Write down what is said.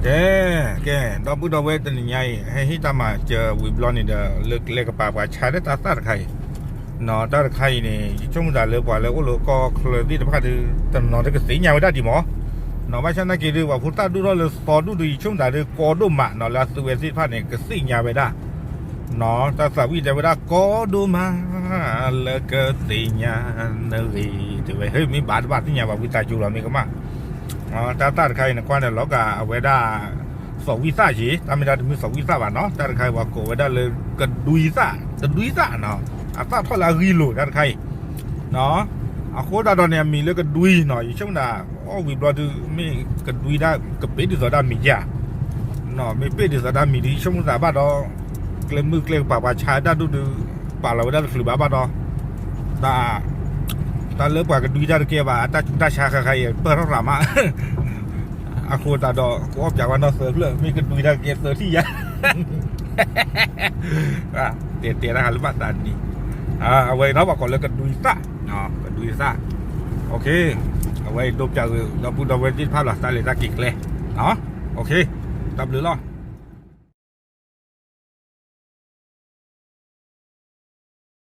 ကဲ, ကဲ, ဒီပုၢ်ဒီဝဲၢ်တနံၤညါအံၤ ဟဲဟ့ၣ်တၢ်မၤစၢၤဝံၤဘျီန့ၣ်ဒီး လၢကျဲကပၤပှၤဆါဒၣ်တၢ်သၣ်တခါအံၤ, နီၢ် တၢ်တခါအံၤန့ၣ် ယဆိကမိၣ်သးလၢပှၤလၢအိၣ်လၢကီၢ်ချၢသ့ၣ်တဖၣ်ဒီး တနီၤဒီးကသ့ၣ်ညါဝဲဒၣ်ဒံးမး, နီၢ် ဘၣ်ဆၣ်နာ်က့ဒီး ပှၤဖိသၣ်ဒူၣ်ထီၣ်လၢသီဒူၣ်ဒီး ယဆိကမိၣ်သးဒီးကီဒိၣ်မး နီၢ် လၢအသုဝဲသ့ၣ်တဖၣ်န့ၣ် ကသ့ၣ်ညါဝဲဒၣ် နီၢ် တၢ်သးဝံၣ်တဲဝဲဒၣ် ကီဒိၣ်မး လၢကသ့ၣ်ညါနဂ့ၤ တဲဝဲ ဟ့ၣ် မ့ၢ်ဘၣ်တဘၣ်သ့ၣ်ညါဘၣ် ဝံသးစူၤလီၤ မ့ၢ်ကမၣ်, တၢ်သၣ်တခါအံၤန့ၣ် ကွၢ်န့ၣ်လီၤကးအဝဲဒၣ် သီဝံၣ်သၣ်က့ၤ တၢ်မ့ၢ်တၢ်တမ့ၢ်သီဝံၣ်သၣ်ဘၣ်နီၢ် တၢ်တခါအံၤပှၤကိးဝဲဒၣ်လၢ ကဒွံသၣ် တဒွံသၣ်နီၢ် အသၣ်ထီၣ်လၢအဂံၢ်လိာ်တၢ်တခါအံၤ, အဃိသတးဒီးန့ၣ် အမံၤလၢကဒွံနီၢ် ယဆိကမိၣ်သး အီၣ်ဝံၤဘျီဒုး မ့ၢ်ကဒွံဒၣ် ကပ့ၢ်ဒ်သိးတၢ်မံၤယါ နီၢ် မ့ၢ်ပ့ၢ်ဒ်သိးတၢ်မံၤဒုး ယဆိကမိၣ်သးဘၣ်ဒီး ကျဲမုၢ်ကျဲကပၤပှၤဆါတၢ်ဒူၣ်ဒုး ပာ်လီၤဝဲဒၣ်တချုးဘၣ်ဘၣ်ဒီး တၢ် တၢ်လၢပှၤကဒွံတၢ်တကဲဘၣ် အတၢ်ဆူးတၢ်ဆါဃါဃါအံၤ ပၢၢ်ထီၣ်ရၤမး, အဃိသတးဒီး ကအီၣ်ပၠးဝဲနီၢ်သၢဖျၢၣ် မ့ၢ်ကဒွံတၢ်ကဲသၢထံၣ်ယါ တဲတဲတၢ်ဟးလၢဘၣ်သးနံၤ, အဝဲအံၤနီၢ် ပှၤကိးလၢကဒွံသၣ်, ကဒွံသၣ်, အဝဲအံၤဒိပၠးဂ့ၤ ဒီပုၢ်ဒီဝဲၢ်သ့ၣ်တဖၣ်လီၤ တၢ်လဲၤတၢ်က့ၤကျဲ, တၢ်ဘျုးလီၤ.